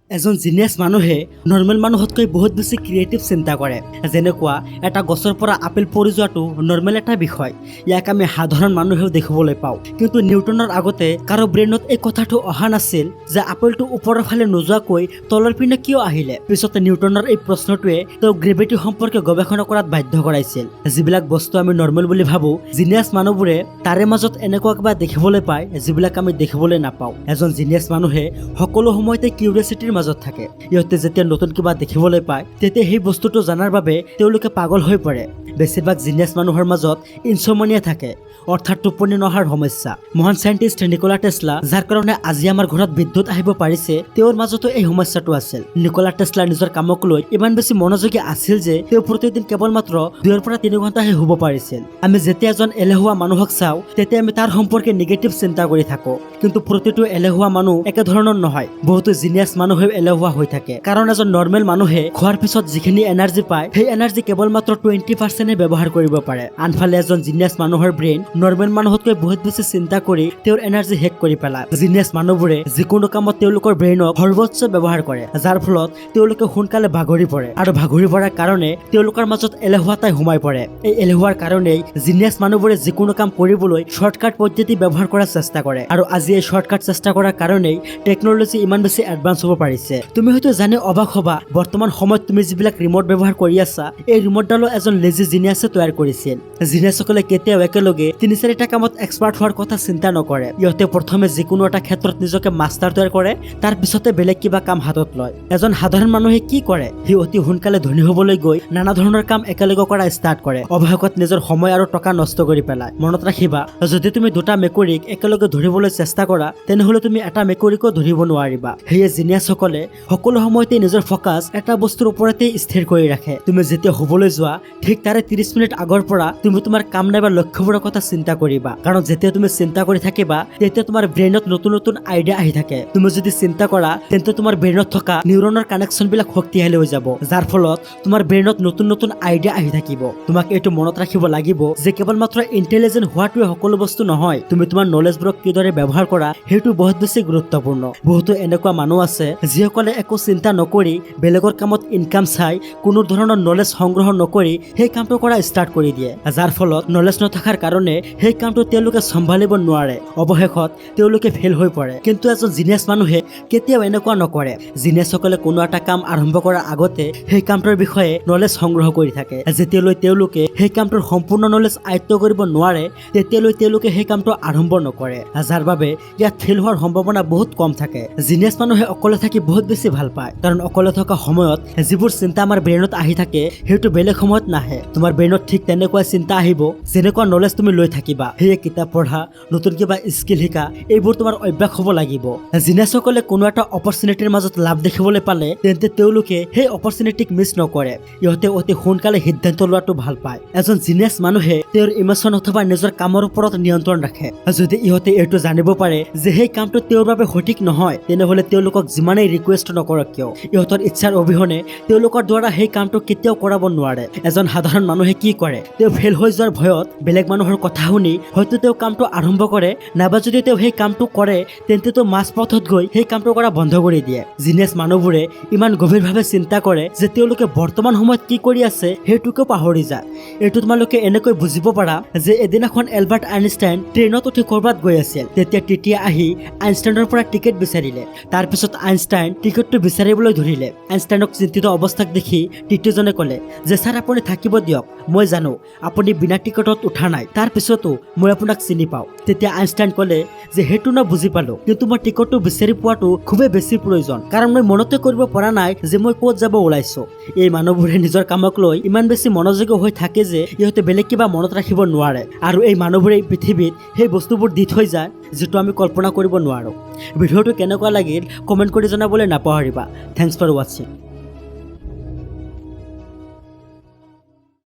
এজন জিনিয়াছ মানুহে নৰ্মেল মানুহতকৈ বহুত বেছি ক্ৰিয়েটিভ চিন্তা কৰে। যেনেকুৱা এটা গছৰ পৰা আপেল পৰি যোৱাটো নৰ্মেল এটা বিষয়, ইয়াক আমি সাধাৰণ মানুহেও দেখিবলৈ পাওঁ। কিন্তু নিউটনৰ আগতে কাৰো ব্ৰেইনত এই কথাটো অহা নাছিল যে আপেলটো ওপৰৰ ফালে নোযোৱাকৈ তলৰ পিনে কিয় আহিলে। পিছতে নিউটনৰ এই প্ৰশ্নটোৱে তেওঁক গ্ৰেভিটি সম্পৰ্কে গৱেষণা কৰাত বাধ্য কৰাইছিল। যিবিলাক বস্তু আমি নৰ্মেল বুলি ভাবোঁ, জিনিয়াছ মানুহবোৰে তাৰে মাজত এনেকুৱা কিবা দেখিবলৈ পায় যিবিলাক আমি দেখিবলৈ নাপাওঁ। এজন জিনিয়াছ মানুহে সকলো সময়তে কিউৰিয়াচিটিৰ মাজত থাকে। ইহঁতে যেতিয়া নতুন কিবা দেখিবলৈ পায়, তেতিয়া সেই বস্তুটো জনাৰ বাবে তেওঁলোকে পাগল হৈ পৰে। বেছিভাগ জিনিয়াছ মানুহৰ মাজত ইনচমনিয়া থাকে, অৰ্থাৎ টোপনি নহাৰ সমস্যা। মহান চাইণ্টিষ্ট নিকোলা টেছলা, যাৰ কাৰণে আজি আমাৰ ঘৰত বিদ্যুৎ আহিব পাৰিছে, তেওঁৰ মাজতো এই সমস্যাটো আছিল। নিকোলা টেছলা নিজৰ কামক লৈ ইমান বেছি মনোযোগী আছিল যে তেওঁ প্ৰতিদিন কেৱল মাত্ৰ 2ৰ পৰা 3 ঘণ্টাহে শুব পাৰিছিল। আমি যেতিয়া এজন এলেহুৱা মানুহক চাওঁ, তেতিয়া আমি তাৰ সম্পৰ্কে নিগেটিভ চিন্তা কৰি থাকো। কিন্তু প্ৰতিটো এলেহুৱা মানুহ একেধৰণৰ নহয়। বহুতো জিনিয়াছ মানুহেও এলেহুৱা হৈ থাকে। কাৰণ এজন নৰ্মেল মানুহে খোৱাৰ পিছত যিখিনি এনাৰ্জি পায়, সেই এনাৰ্জি কেৱল মাত্ৰ 20%হে ব্যৱহাৰ কৰিব পাৰে। আনফালে এজন জিনিয়াছ মানুহৰ ব্ৰেইন নৰ্মেল মানুহতকৈ বহুত বেছি চিন্তা কৰি তেওঁৰ এনাৰ্জি শেষ কৰি পেলায়। জিনিয়াছ মানুহবোৰে যিকোনো কামত তেওঁলোকৰ ব্ৰেইনক সৰ্বোচ্চ ব্যৱহাৰ কৰে, যাৰ ফলত তেওঁলোকে সোনকালে ভাগৰি পৰে আৰু ভাগৰি পৰাৰ কাৰণে তেওঁলোকৰ মাজত এলেহুৱাতাই সোমাই পৰে। এই এলেহুৱাৰ কাৰণেই জিনিয়াছ মানুহবোৰে যিকোনো কাম কৰিবলৈ শ্বৰ্টকাট পদ্ধতি ব্যৱহাৰ কৰাৰ চেষ্টা কৰে আৰু আজি এই শ্বৰ্টকাট চেষ্টা কৰাৰ কাৰণেই টেকনলজি ইমান বেছি এডভান্স হ'ব পাৰিছে। তুমি হয়তো জানি অবাক হবা, বৰ্তমান সময়ত তুমি যিবিলাক ৰিম'ট ব্যৱহাৰ কৰি আছা, এই ৰিম'টডালো এজন লেজি জিনিয়াছে তৈয়াৰ কৰিছিল। জিনিয়াছসকলে কেতিয়াও একেলগে তিনি চাৰিটা কামত এক্সপাৰ্ট হোৱাৰ কথা চিন্তা নকৰে। ইহঁতে প্ৰথমে যিকোনো এটা ক্ষেত্ৰত নিজকে মাষ্টাৰ তৈয়াৰ কৰে, তাৰ পিছতে বেলেগ কিবা কাম হাতত লয়। এজন সাধাৰণ মানুহে কি কৰে? সি অতি সোনকালে ধনী হ'বলৈ গৈ নানা ধৰণৰ কাম একেলগে কৰা ষ্টাৰ্ট কৰে। অৱশেষত নিজৰ সময় আৰু টকা নষ্ট কৰি পেলায়। মনত ৰাখিবা, যদি তুমি দুটা মেকুৰীক একেলগে ধৰিবলৈ চেষ্টা কৰা, তেনেহ'লে তুমি এটা মেকুৰীকো ধৰিব নোৱাৰিবা। সেয়ে জিনিয়াছসকলে সকলো সময়তে নিজৰ ফ'কাছ এটা বস্তুৰ ওপৰতেই স্থিৰ কৰি ৰাখে। তুমি যেতিয়া শুবলৈ যোৱা, ঠিক তাৰে 30 মিনিট আগৰ পৰা তুমি তোমাৰ কাম নাইবা লক্ষ্যবোৰৰ কথা চিন্তা কৰিবা। কাৰণ যেতিয়া তুমি চিন্তা কৰি থাকিবা, তেতিয়া তোমাৰ ব্ৰেইনত নতুন নতুন আইডিয়া আহি থাকে। তুমি যদি চিন্তা কৰা, তেন্তে তোমাৰ ব্ৰেইনত থকা নিউৰনৰ কানেকশ্যন বিলাক শক্তিশালী হৈ যাব, যাৰ ফলত তোমাৰ ব্ৰেইনত নতুন নতুন আইডিয়া আহি থাকিব। তোমাক এইটো মনত ৰাখিব লাগিব যে কেৱল মাত্ৰ ইণ্টেলিজেণ্ট হোৱাটোৱে সকলো বস্তু নহয়। তুমি তোমাৰ নলেজবোৰক কিদৰে ব্যৱহাৰ কৰা, সেইটো বহুত বেছি গুৰুত্বপূৰ্ণ। বহুতো এনেকুৱা মানুহ আছে যিসকলে একো চিন্তা নকৰি বেলেগৰ কামত ইনকাম চাই কোনো ধৰণৰ নলেজ সংগ্ৰহ নকৰি সেই কামটো কৰা ষ্টাৰ্ট কৰি দিয়ে, যাৰ ফলত নলেজ নথকাৰ কাৰণে সেই কামটো তেওঁলোকে চম্ভালিব নোৱাৰে। অৱশেষত তেওঁলোকে ফেইল হৈ পৰে। কিন্তু এজন জিনিয়াছ মানুহে কেতিয়াও এনেকুৱা নকৰে। জিনিয়াছসকলে কোনো এটা কাম আৰম্ভ কৰাৰ আগতে সেই কামটোৰ বিষয়ে নলেজ সংগ্ৰহ কৰি থাকে। যেতিয়ালৈ তেওঁলোকে সেই কামটোৰ সম্পূৰ্ণ নলেজ আয়ত্ব কৰিব নোৱাৰে, তেতিয়ালৈ তেওঁলোকে সেই কামটো আৰম্ভ নকৰে, যাৰ বাবে ইয়াত ফেইল হোৱাৰ সম্ভাৱনা বহুত কম থাকে। জিনিয়াছ মানুহে অকলে থাকি বহুত বেছি ভাল পায়, কাৰণ অকলে থকা সময়ত যিবোৰ চিন্তা আমাৰ ব্ৰেইনত আহি থাকে, সেইটো বেলেগ সময়ত নাহে। তোমাৰ ব্ৰেইনত ঠিক তেনেকুৱা চিন্তা আহিব যেনেকুৱা নলেজ তুমি লৈ থাকিবা। সেয়ে কিতাপ পঢ়া, নতুন কিবা স্কিল শিকা, এইবোৰ তোমাৰ অভ্যাস হ'ব লাগিব। জিনিয়াছসকলে কোনো এটা অপৰচুনিটিৰ মাজত লাভ দেখিবলৈ পালে, তেন্তে তেওঁলোকে সেই অপৰচুনিটিক মিছ নকৰে। ইহঁতে অতি সোনকালে সিদ্ধান্ত লোৱাটো ভাল পায়। এজন জিনিয়াছ মানুহে তেওঁৰ ইম'চন অথবা নিজৰ কামৰ ওপৰত নিয়ন্ত্ৰণ ৰাখে। যদি ইহঁতে এইটো জানিব পাৰে যে সেই কামটো তেওঁৰ বাবে সঠিক নহয়, তেনেহ'লে তেওঁলোকক যিমানেই ৰিকুৱেষ্ট নকৰক কিয়, ইহঁতৰ ইচ্ছাৰ অবিহনে তেওঁলোকৰ দ্বাৰা সেই কামটো কেতিয়াও কৰাব নোৱাৰে। এজন সাধাৰণ মানুহে কি কৰে? তেওঁ ফেইল হৈ যোৱাৰ ভয়ত বেলেগ মানুহৰ কথা শুনি হয়তো তেওঁ কামটো আৰম্ভ কৰে, নাইবা যদি তেওঁ সেই কামটো কৰে, তেন্তে তেওঁ মাজ পথত গৈ সেই কামটো কৰা বন্ধ কৰি দিয়ে। জিনিয়াছ মানুহবোৰে ইমান গভীৰভাৱে চিন্তা কৰে যে তেওঁলোকে বৰ্তমান সময়ত কি কৰি আছে, সেইটোকেও পাহৰি যায়। এইটো তোমালোকে এনেকৈ বুজিব পাৰা যে এদিনাখন এলবাৰ্ট আইনষ্টাইন ট্ৰেইনত উঠি ক'ৰবাত গৈ আছিল। তেতিয়া টিটিয়ে আহি আইনষ্টাইনৰ পৰা টিকেট বিচাৰিলে। তাৰপিছত আইনষ্টাইন টিকেটটো বিচাৰিবলৈ ধৰিলে। আইনষ্টাইনক চিন্তিত অৱস্থাক দেখি টিটিজনে ক'লে যে ছাৰ, আপুনি থাকিব দিয়ক, মই জানো আপুনি বিনা টিকটত উঠা নাই, তাৰ পিছতো মই আপোনাক চিনি পাওঁ। তেতিয়া আইনষ্টাইন ক'লে যে সেইটো ন বুজি পালো, কিন্তু মই টিকটটো বিচাৰি পোৱাটো খুবেই বেছি প্ৰয়োজন, কাৰণ মই মনতে কৰিব পৰা নাই যে মই ক'ত যাব ওলাইছো। এই মানুহবোৰে নিজৰ কামক লৈ ইমান বেছি মনোযোগী হৈ থাকে যে ইহঁতে বেলেগ কিবা মনত ৰাখিব নোৱাৰে আৰু এই মানুহবোৰে এই পৃথিৱীত সেই বস্তুবোৰ দি থৈ যায় যিটো আমি কল্পনা কৰিব নোৱাৰোঁ। ভিডিঅ'টো কেনেকুৱা লাগিল, কমেণ্ট কৰি জনাবলৈ নাপাহৰিবা। Thanks for watching.